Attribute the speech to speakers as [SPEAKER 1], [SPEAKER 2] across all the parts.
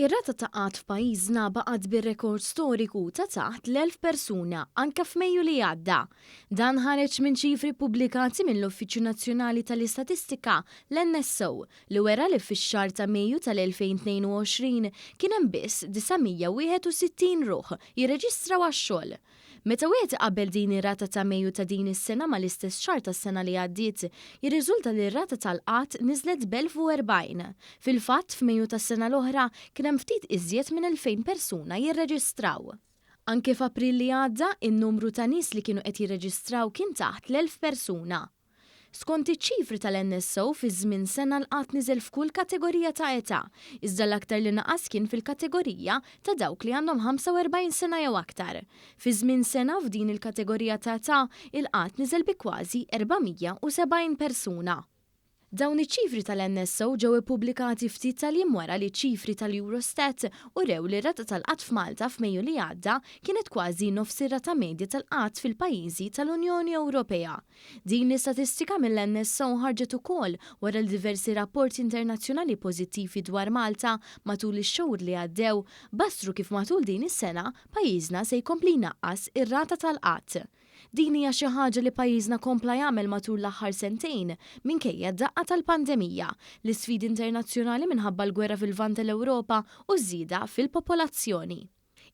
[SPEAKER 1] Ir-rata ta' qgħad f'pajjiżna baqgħet bir-rekord storiku ta' taħt l-1,000 persuna anke f'Mejju li għadda. Dan ħareġ minn ċifri ppubblikati mill-Uffiċċju Nazzjonali tal-Istatistika, l-NSO, li wera li fix-xahar ta' Mejju tal-2022 kien hemm biss 961 ruħ jirreġistraw għax-xogħol. Meta wieħed iqabbel din ir-rata ta' Mejju ta' din is-sena mal-istess xahar tas-sena li għaddiet, jirriżulta li r-rata tal-qgħad niżlet b'1,040. Fil-fatt, f'Mejju tas-sena l-oħra kien hemm ftit iżjed minn 2,000 persuna jirreġistraw. Anke f'April li għadda, in-numru ta' nies li kienu qed jirreġistraw kien taħt l-1,000 persuna. Skont iċ-ċifri tal-NSO, fi żmien sena l-qgħad niżel f'kull kategorija ta' età, iżda l-aktar li naqas kien fil-kategorija ta' dawk li għandhom 45 sena jew aktar. Fi żmien sena, f'din il-kategorija ta' età, il-qgħad niżel bi kważi 470 persuna. Dawn iċ-ċifri tal-NSO ġew ippubblikati ftit tal-jiem wara li ċ-ċifri tal-Eurostat urew li r-rata tal-qgħad f'Malta f'Mejju li għadda kienet kważi nofs ir-rata medja tal-qgħad fil-pajjiżi tal-Unjoni Ewropea. Din l-istatistika mill-NSO ħarġet ukoll wara li diversi rapporti internazzjonali pożittivi dwar Malta matul ix-xhur li għaddew bassru kif matul din is-sena pajjiżna se jkompli jnaqqas ir-rata tal-qgħad. Din hija xi ħaġa li pajjiżna kompla jagħmel matul l-aħħar sentejn minkejja d-daqqa tal-pandemija, l-isfidi internazzjonali minħabba l-gwerra fil-Lvant tal-Ewropa u ż-żieda fil-popolazzjoni.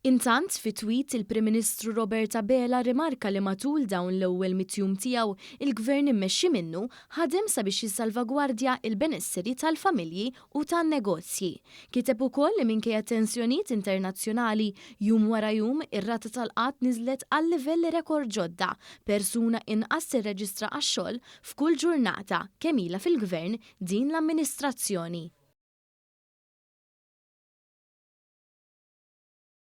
[SPEAKER 1] Intant, fi tweet, il-Prim Ministru Robert Abela rrimarka li matul dawn l-ewwel mitt jum tiegħu, il-Gvern immexxi minnu ħadem sabiex jissalvagwardja il-benesseri tal-familji u tan-negozji. Kiteb ukoll li minkejja t-tensjonijiet internazzjonali, jum wara jum, ir-rata tal-qgħad niżlet għal livelli rekord ġodda, persuna inqas tirreġistra għax-xogħol f'kull ġurnata kemm ilha fil-Gvern din l-amministrazzjoni.